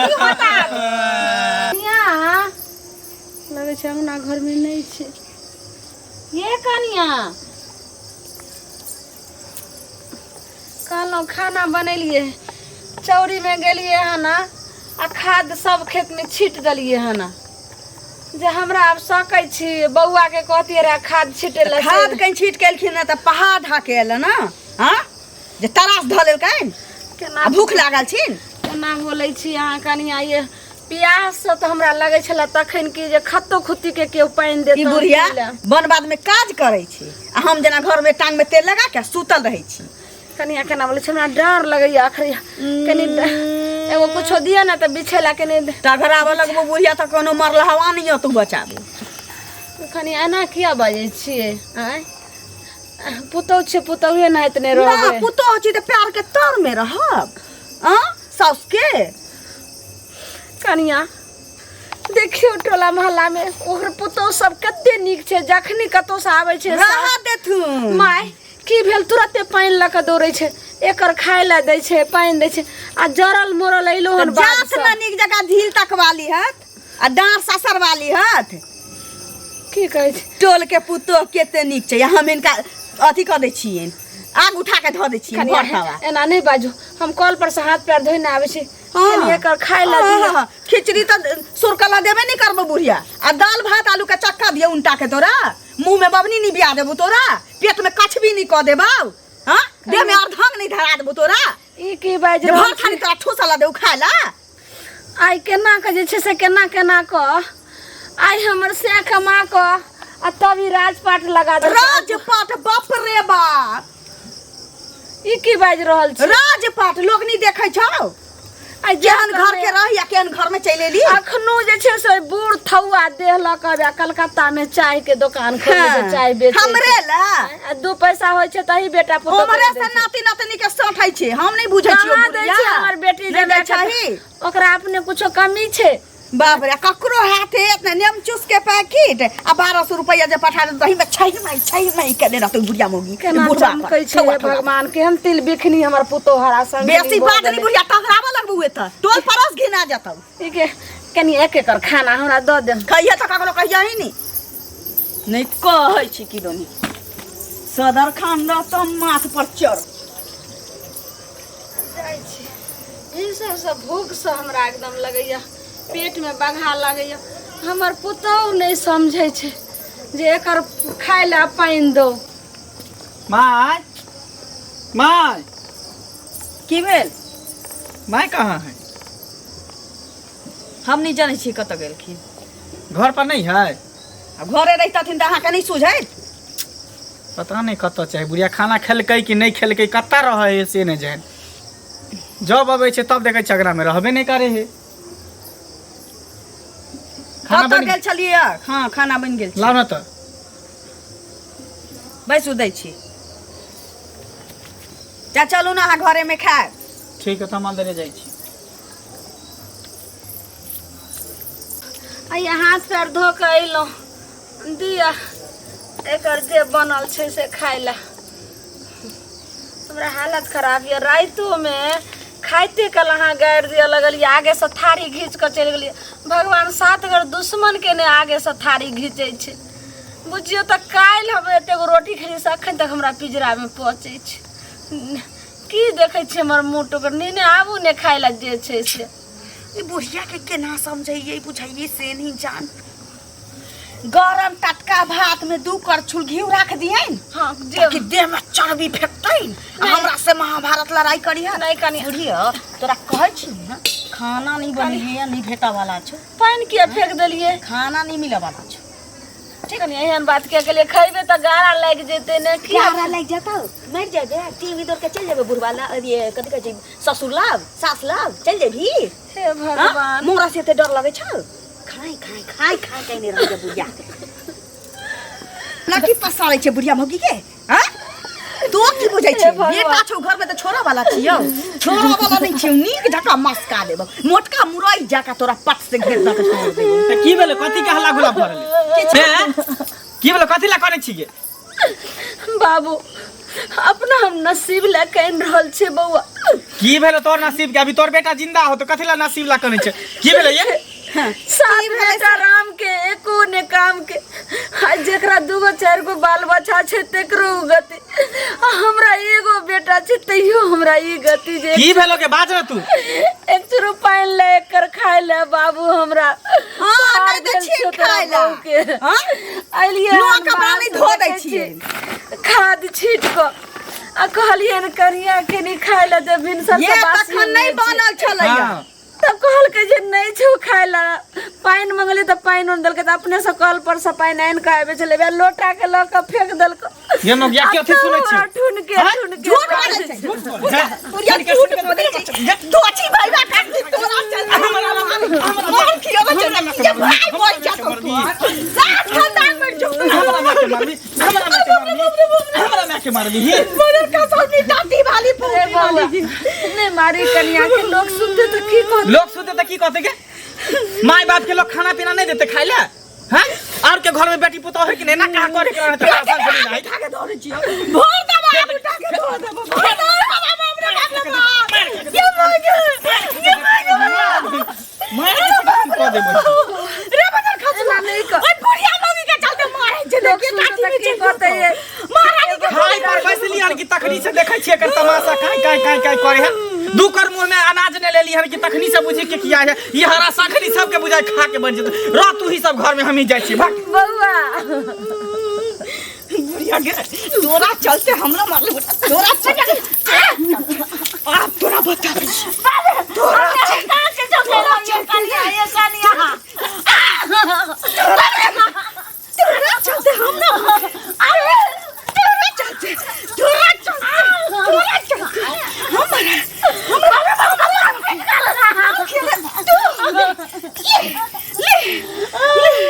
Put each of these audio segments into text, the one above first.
की होत आब? कनिया लगै छै अंगना घरमे नहि छै। ये कनिया, कहलहुँ खाना बनेलियै, चौरीमे गेलियै हन आ खाद सब खेतमे छीट देलियै हन, जे हमरा आब सकै छी बौआके कहतियै रहे खाद छीटै लए। खाद कहीं छीट के एलखिन ने तऽ पहाड़ ढाके एल ने। हाँ, जे तरास धऽ लेलकनि। केना आ भूख लागल छिन। केना बोलै छी अहाँ कनिया? ये प्याससँ तऽ हमरा लगै छलै तखन कि जे खत्तो खुत्तीके केओ पानि देत। ई बुढ़िया वन बाद में काज करै छै आ हम जेना घर में टांग में तेल लगा के सुतल रहै छी। कनिया, केना बोलै छी? हमरा डर लगैया अखन। कनि एगो कुछो दिअ ने तऽ बिछै लए कनि। टघराबऽ लगबो बुढ़िया तऽ कोनो मरल हवा नहि तू बचाबू। कनि एना किया बाजै छियै? आँय, पुतहु छै, पुतहुए नाहित नहि ना रहबै? पुतोह छी तऽ प्यार के तर में रहब आ साउस के। कनिया, देखियौ टोला मोहल्ला में ओकर पुतहु सब कते नीक छै। जखनी कतौ से आबै छै, रह देथुन। माय, की भेल? तुरते पानि लऽ कऽ दौड़ै छै, एकर खाय लए दै छै, पानि दै छै। आ जरल मरल अयलो हन बाध जात सँ। न नीक जकाँ ढील तकवाली हत आ डाँर ससर वाली हत। की कहै छै? टोल के पुतोह कते नीक छै, हम हिनका अथी कऽ दै छियनि, आग उठा के धऽ दै छियनि। कनिया, घर तवा। एना नहि बाजू। हम कल पर से हाथ पैर धोने आबै छी। हाँ। कनि एकर खाय लए दिअ। हाँ, खिचड़ी तऽ सुरकला देबे नहीं करबो बुढ़िया, आ दाल भात आलू के चक्का दियो उनटा के। तोरा मुंह में बबनी नहीं बिया देबो, तोरा पेट में कछबी नहीं कऽ देबौ, हाँ, देह में अर्धंग नहीं धरा देबो तोरा। ई की बाजि जे रहल भर खाली तोरा ठूसला देऊ खाय ला। आइ केना कऽ जे छै से केना केना कऽ आइ हमर से कमा कऽ आ तब ई राजपाट लगा देलकै। राजपाट, बाप रे बाप! ई की बाजि रहल छी? राजपाट लोग नहीं देखै छौ? आइ केहन घर के रही आ केहन घर में चलि एली। अखनो जे छै से बूढ़ थौआ देह लऽ कऽ आब कलकत्ता में चाय के दुकान खोलने छै, चाय बेचै छै। हमरे ला। आ दू पैसा होइ छै तही बेटा पुतोह उमरे के से दै छै। नाती नातनी के सठै छै, हम नहीं बुझै छियै। कहाँ दै छै हमर बेटी नहीं दै जमाए के? छही। ओकरा अपने कुछो कमी छै? बाप रे, ककरो हाथे इतना नेमचूस के पैकेट आ 1200 रुपया जे पठा दे, दही में छै माई छै माई केने रहतौ बुढ़िया मौगी। केना बुढ़वा पर, चमकै छै ठौआ हे ठौआ। भगवान, केहन तिल बिखनी हमर पुतोह हरा संग बेसी बात नहीं बुढ़िया, टहराबऽ लगबू एतऽ, टोल पड़ोस घिना जेतौ। ठीक है कनि एक एकर खाना हमरा दऽ दे। कहिया तऽ ककरो कहिया ही नहीं नहीं कहै छी कि दोनी सदर खान रहतौ माथ पर चढ़। जाइ छी। ई सबसँ भूखसँ हमरा एकदम लगैया पेटमे बघा लगैया। हमर पुतहु नहि समझै छै जे एकर खाय लए पानि दो। My, my. की भेल? My कहाँ है? हम नहि जानै छी कतऽ गेलखिन। घर पर नहीं है? आ घरे रहितथिन तऽ अहाँके नहि सुझैत? पता नहीं कतऽ छै बुढ़िया, खाना खेलकै कि नहि खेलकै, कतऽ रहै है से नहि जानि। जब अबै छै तब देखै छै अगरामे रहबे नहि करै है। खाना कतऽ बनि गेल छलियै? हँ, खाना बनि गेल छै। लाउ ने तऽ। बैसू, दै छी। जा, चलू ने, अहाँ घरेमे खायब। ठीक है, तऽ हम अन्दरे जाइ छी। आइया हाथ पैर धो कऽ अयलहुँ। दिअ एकर जे बनल छै से खाय लए। हमरा हालत खराब यऽ। रातिओमे खाइते काल अहाँ गारि दिअ लगलियै, आगेसँ थारी घीच कऽ चलि गेलियै। भगवान सात घर दुश्मनके नहि आगेसँ थारी घीचै छै। बुझियौ तऽ काल्हि हम एतेक रोटी खेलियै से अखन तक हमरा पिजरामे पचै छै। की देखै छियै हमर मुँह टुकर? नेने आबू ने खाय लए जे छै से। ई बुढ़िया के केना समझैयै बुझैयै से नहीं जान। गरम टटका भात में दू करछुल घी राख दियन हाँ जे ताकि देह में चर्बी फेंकतै आ हमरा से महाभारत लड़ाई करी है। नहीं कनी। बुढ़िया, तोरा कहै छी ने, खाना नहीं बनेलियै, नहीं भेटऽ वाला छौ। पानि किया फेंक देलियै? खाना नहीं मिलऽ वाला छौ। ठीक है, एहन बात किया केलियै? खैबे तऽ गारा लागि जेतै ने। किया गारा लागि जेतौ? मरि जेबे, टीवी दौड़ के चलि जेबै बुढ़वा ला, ये कथी कहै छै, ससुर लग, सास लग चलि जेबही? हे भगवान! मोरा से एते डर लगै छौ? खाय खाय खाय खाय कहने रह जा बुढ़िया ना की पसारै छै बुढ़िया मौगी के। हाँ, तो की बुझै छै? हे भगवान। बेटा छौ घर में तऽ छोड़ऽ वाला छियौ? छोड़ऽ वाला नहि छियौ। नीक जकाँ मस्का देबौ, मोटका मुरई जकाँ तोरा पट से घेर दऽ के छोड़ देबौ। तऽ की भेलै? कथी के हल्ला गुल्ला भऽ रहलै? हे, की भेलै? कथी ला करै छियै? बाबू, अपना हम नसीब लए कानि रहल छियै बौआ। की भेलो तोर नसीब के? अभी तोर बेटा जिंदा हो तो कथी ला नसीब ला कनै छै? की भेलो ये? सात बेटा राम के, एको ने काम के। आ जेकरा दूगो चारि गो बाल बच्चा छै तेकरो उ गति, आ हमरा एगो बेटा छै तैयो हमरा ई गति जे। की भेलो के बाज ना तू? एक चुरू पानि ले, एकर खाय ले बाबू हमरा। हाँ, पार नहि दै भेल छियै छौ तोरा खाय ला। बहू के। हाँ? अयलियै नुआ हन कपड़ा बाहर नहि से धो दै देखै छियै। छी, खाद छीट कऽ आ कहलियै कनिया के नहीं खाय ला दे भिनसर ये से बासी तखन नहि छै। बनल छलैया। हाँ। तब कहलकै जे नहि छौ खाय ला। पानि मंगलियै तऽ पानि नहि देलकै, तऽ अपने से कल पर से पानि आनि कऽ आबै छलै, वएह लोटा के लऽ कऽ फेंक देलकै। ये मगिया के अथी सुनै हमरा छी? ठुन के हाँ? ठुन के झूठ बोलै छै। बुढ़िया झूठ बोलै छै। दोची भैया काटली तोरा चल। मोर खियाबै छै ये भाई बोल जा तो सात खानदान मर जो। हमरा माय के मारबी, हमरा माय के मारबी, हमरा माय के मारबी। मगर कसम नी टाटी वाली रे पूरी बौआ, वाली। नहि मारी कनिया के, लोग सुनते तऽ की कहतै? लोग सुनते तऽ की कहते के? माय बाप के लोग खाना पीना नहीं देते खाए ला? हैं? और के घर में बेटी पुतोह है कि नहीं ना कहा करे के रहते आसान थोड़ी ना है। उठा के दौड़ै छियै। भोर दबा आब उठा के दौड़ देबो। भोर दबा बाप रे बाप रे बाप। ये मांगे, ये मांगे। मार के खत्म कऽ देबै। रे बदल खसुआ। एना नहि कर। ओइ बुढ़िया मौगी के चलते मारै छै। लोग देखिए सुनते टाटी तऽ में की चलि कहतै ये? महारानी के खाई पर बैसली हन कि तखनी से देखै छियै एकर तमाशा काई काई काई काई करे है। दू कर मुंह में अनाज ने लेली हन कि तखनी से बुझी के किया है। ई हरा साखनी सबके बुझाय खा के बन जेतै। रह तू ही सब घर में, हम ही जाइ छी भाग। बौआ बुढ़िया के तोरा चलते हमरा मारले बेटा, तोरा चलते आब तोरा बताबै छी। तोरा चलते, तोरा चलते हमरा, अरे तोरा चलते, तोरा चलते, तोरा चलते हमरा, हमरा तू ले ले ले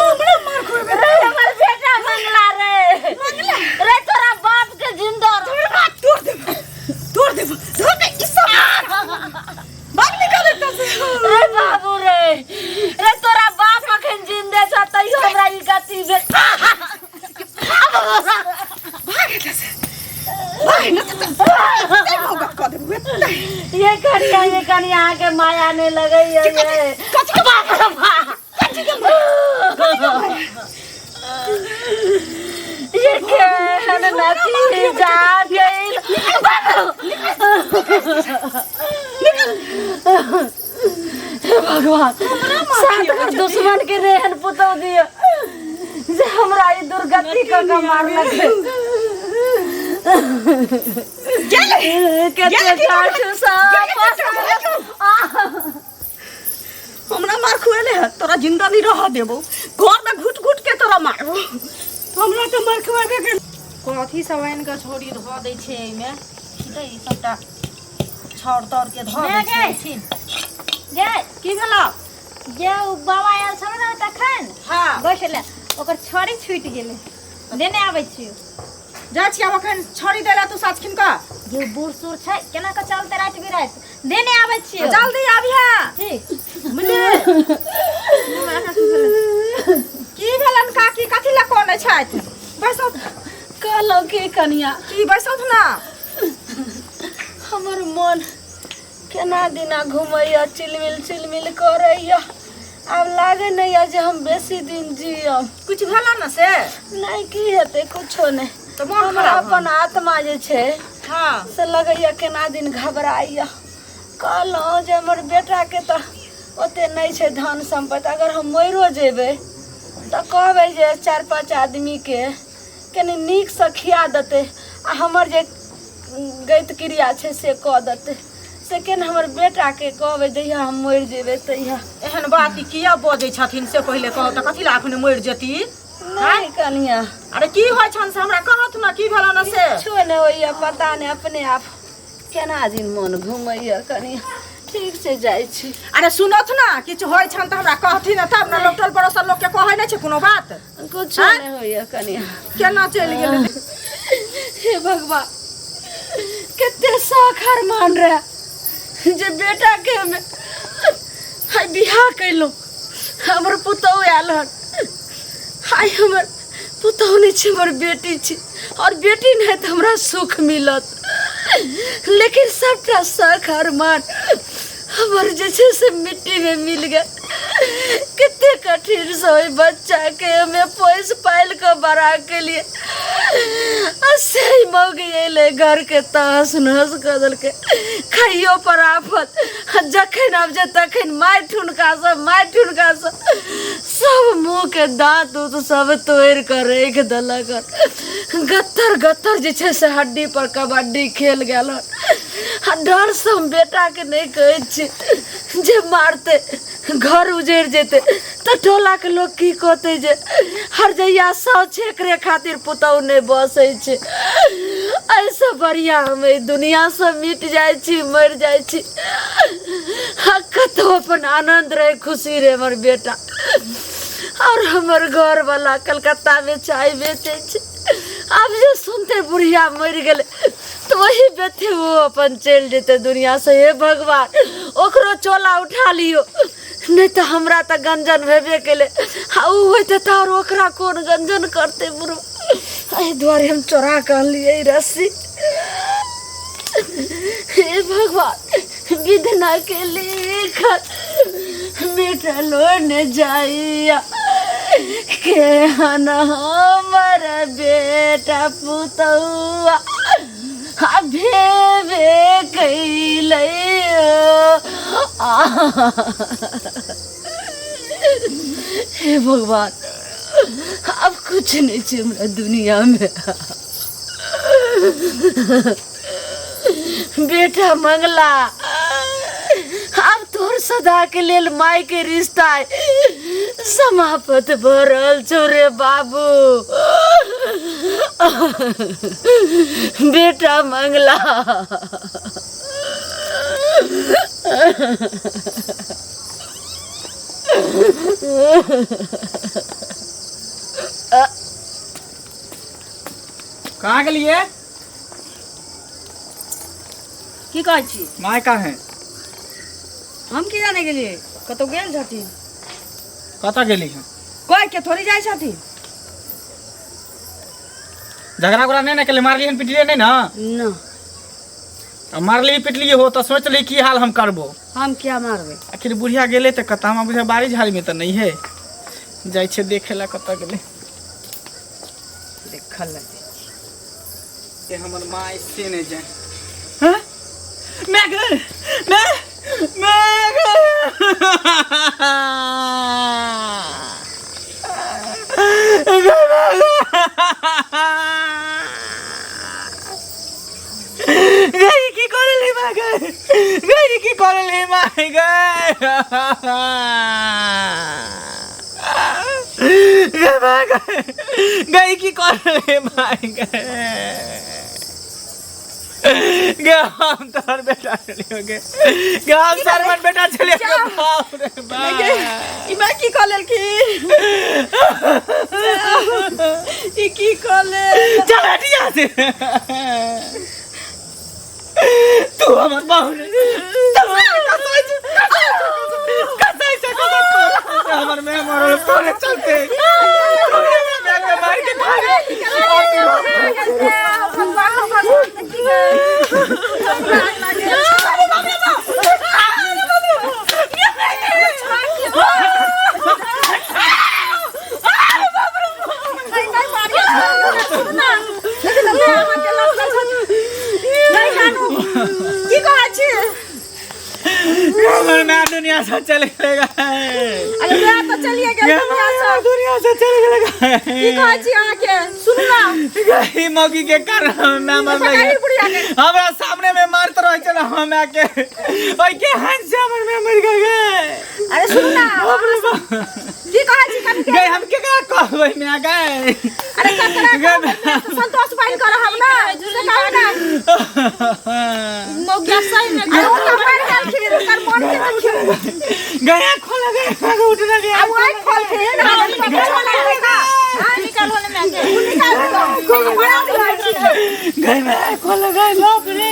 हमरा मार खुएबे। रे हमर बेटा मंगला रे, मंगला रे तोरा बाप के जिंदा रह। तोर बात तोड़ देबो, तोड़ देबो, धर के ई सब भाग निकल एतऽ से। रे बाबू रे, रे तोरा बाप अखन जिंदे छ तैयो हमरा ई गति भेल। भाग एतऽ से, भाग न तऽ तै भौगत कऽ देबो एतै। ये कनिया, ये कनिया अहाँके माया नहि लगैया ये। कथी के बाप रे बाप। कथी के मार? कथी के मार? ये केहन नतीजा गेल। हे भगवान, सात घर दुश्मन के रेहन पुतौ दिय जे हमरा ई दुर्गति क के मारलक। गेलै कते गेलै की गाछ सब हमरा मार खुएले है, तोरा जिंदा नहीं रह देबो। घर में घुट घुट के तोरा मारबो। हमरा तो मार खुआबे के। कथी सब आनि कऽ छौड़ी धऽ दै छै एहिमे तऽ ई सबटा छाउर ताउर के धऽ दै छै छिन। गे की भेलौ? जे उ बाबा आयल छलै ने तखन हाँ बैठले, ओकर छड़ी छूटि गेलै, देने आबै छियौ। जाइ छी आब अखन छड़ी दै लए तू साँझखिन कऽ। जे बूढ़ सूढ़ छै केना कऽ चलतै राति बिराति, देने आबै छियौ। जल्दी आबिहे। ठीक। बुझलियै की भेलन काकी? कथी लए कनै छथि? बैसौ। कहलहुँ की कनिया? की बैसौ ना। हमर मन केना दिना घुमैया, चिलमिल चिलमिल करैया। आब लागै नहि यऽ जे हम बेसी दिन जियब। कुछ भेला न से? नहि, की हेतै, कुछो नहि। तऽ मोन हमरा खराब अपन आत्मा जे छै हाँ से लगैया केना दिन घबराइया। कहलहुँ जे हमर बेटाके तऽ ओते नहि छै धन सम्पत्ति, अगर हम मरियो जेबै तऽ कहबै जे चारि पाँच आदमीके कनि नीकसँ खिया देतै आ हमर जे गैत क्रिया छै से कऽ देतै। से केना हमर बेटाके कहबै जहिया हम मरि जेबै तहिया? एहन बात ई किया बजै छथिन से पहिले कहू तऽ, कथी लए अखने मरि जेती? नहि कनिया। अरे की होइ छनि से हमरा कहत ने, की भेलनि से? किछो नहि होइया, पता नहि अपने आप केना दिन मन घुमैया। कनिया ठीक छै, जाइ छी। अरे सुनथ ना, किछु होइ छनि तऽ हमरा कहथिन तब ने। लोक टोल पड़ोस लोकके कहै नहि छै कोनो बात। कुछो नहि होइया कनिया। केना चलि गेलै? हे भगवान, कते शौक अरमान रहे जे बेटा के हमे आइ बियाह कैलहुँ, हमर पुतहु आयल हन, आइ हमर पुतहु नहि छै, हमर बेटी छै, आओर बेटी नहि तऽ हमरा सुख मिलत। लेकिन सबटा शख अरमान हमर जे छै से मिट्टीमे मिल गेल। कते कठिनसँ ओहि बच्चाके हमे पोसि पालि कऽ बड़ा केलियै, आ से मौगी अयलै घरके तहस नहस कऽ देलकै। खाइयो पर आफत, आ जखन आब जे तखन माटि हुनकासँ, माटि हुनकासँ, सब मुँहके दाँत उत सब तोड़ि कऽ राखि देलक हन। गत्तर गत्तर जे छै से हड्डी पर कबड्डी खेल गेल हन। आ डरसँ हम बेटाके नहि कहै छियै जे मारतै, घर उजड़ि जेतै तऽ टोलाके लोक की कहतै जे हर जहिया सौ छेकरे खातिर पुतहु नहि बसै छै। एहिसँ बढ़िआँ हम एहि दुनिआँसँ मिट जाइ छी, मरि जाइ छी, आ कतहु अपन आनन्द रहै, खुशी रहै हमर बेटा। आओर हमर घरवला कलकत्तामे चाय बेचै छै। आब जे सुनतै बुढ़िया मरि गेलै तऽ वही बेथे ओ अपन चलि जेतै दुनिआँसँ। हे भगवान, ओकरो चोला उठा लियौ, नहि तऽ हमरा तऽ गंजन भेबे केलै, आ ओ होइतै तऽ आओर ओकरा कोन गंजन करतै बुढ़। एहि दुआरे हम चोरा कऽ अनलियै ई रस्सी। हे भगवान, विधना के लिखल मिटलो ने जाइया, केहन हमर बेटा पुतौआ आ भेबे कैलै। हे भगवान, आब कुछ नहीं छै हमरा दुनिया में। बेटा मंगला, आब तोहर सदा के लेल माय के रिश्ता समाप्त भऽ रहल छौ रे बाबू। बेटा मंगला, कहाँ गेलिए? की कहै छी? माय कहाँ है? हम की जाने गेलिए, कतौ गेल छथिन। कतऽ गेली है? कह के थोड़ी जाइ छथिन। झगड़ा उगड़ा नहीं ना केले? मारली हन पिटलिए नहीं ना? ना। आ मारली पिटलिए हो तऽ सोचली की हाल हम करबो। हम किया मारबै? आखिर बुढ़िया गेलै तऽ कतऽ? हमरा बुझाइ बाड़ी झाड़ी में तऽ नहीं है। जाइ छै देखे ला कतऽ गेलै। देखल ला जाइ छी। ए हमर माँ से नहीं जाए। हाँ? मैं गए, मैं मैं गए। गई की करली माँ गई, गई की करली माँ गई, गई माँ गई, गई की करली माँ गई। गे हम तोहर बेटा चलियो गे, गे हम सरमन बेटा चलियो गे। बाप रे बाप, ई मैं की कऽ लेलखिन? ई की कऽ लेल? चल हट यहाँ से, तू हमर बाबू रे। कसै छै, कसै छै, हमर मैं मरल तोरे चलते। तोरे मैं के मार के खा ले। की कहै छी? हमर मैं दुनिया से चले गए। अरे मैं तऽ चलिए गेल दुनिया से। दुनिया से चले गए। की कहै छी अहाँके? सुनू ना। गई मौगी के कारण मैं मर गई बुढ़िया के। हमरा सामने में मारत रहे छल हम के, ओइ के हंस से हमर मैं मर गए। अरे सुनू ना, की कहै छी कनि? गई हम केकरा कहबै मैं गए? अरे ककरा कहबै? संतोष बनि कऽ रहब ना, से कहू ना। मौगिया सही में अरे ओ तऽ मरि गेलखिन, हुनकर मन के देखियौ। गया खोल गया, उठना गया। आब ओहि खोलथिन, हम तऽ कुछो नहि हेतै ना। निकाल होले में के निकाल दियौ, बड़ा रहै छी। गई मैं खोल गई, बाप रे।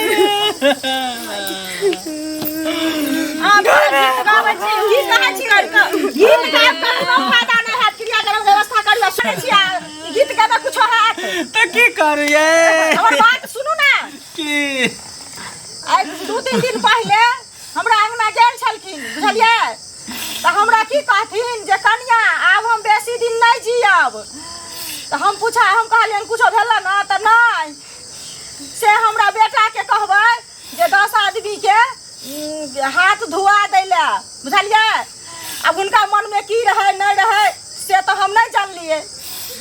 आब गीत गाबै छी, की कहै छी? गीत गाबि कऽ कोनो फायदा नहि हैत। क्रियाकर्म व्यवस्था करू। सुनै छी, गीत गाबै तऽ की करू ये हमर बात सुनू ने। की? आइ 2-3 दिन पहिले हमरा अंगना गेल छलखिन, बुझलियै? तऽ हमरा की कहथिन जे कनिया आब हम बेसी दिन नहि जियब। तऽ हम पूछा, हम कहलियनि कुछो भेल ने? तऽ नहि, से हमरा बेटाके कहबै जे 10 आदमीके हाथ धुआ दै लए, बुझलियै? आब हुनका मनमे की रहै नहि रहै से तऽ हम नहि जानलियै।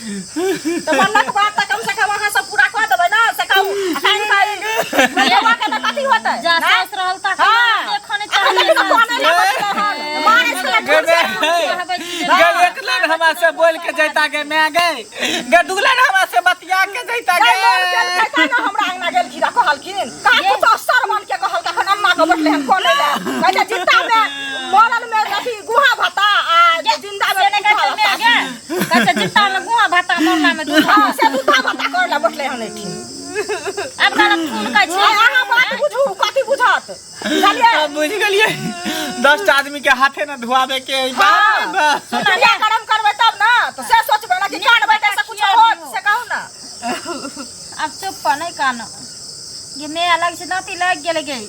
तऽ मनक बात तऽ कम से कम अहाँ सब पूरा कऽ देबै ने, से कहू। काल्हि काल्हि के तऽ कथी होतै? जा सास रहल ता देखो नहि अखन देखियौ तऽ कोने लगै छलै हन, मारै छलै गे ठोर से। गे, एक लन हमरा से बोल के जैता गे my, गे गे दू लन हमरा से बतिया के जैता गे। गै, मोन केलकै तैं ने हमरा अंगना गेलखिन आ कहलखिन। कहाँ कुछो शर्मन के कहलकै, अखन अन्ना के बैठले हन कोने लए। कहै छै जिन्दा मे मरल मे अथी गुहा भाता आ जिन्दा मे से नहि कहै गुहा छै भाता। माय गे, कहै छै जित्ता मे गुआ भाता, मरला मे दूध। हँ, से दूधा भाता करे लए बैठले हन एठिन। आब कहलक फोन कहै छै। आइ अहाँ बात बुझू, कथी बुझत, बुझलियै? हम बुझि गेलियै, 10 टा आदमी के हाथे न धुआबे के है। बाप रे बाप। क्रिया कर्म करबै तब ने, तऽ से सोचबै ने कि कानबै तऽ एहिसँ कुछो होत, से कहू ने। आब चुप पर नहि कान गे, मे अलग छै, दाँती लागि गेल गे।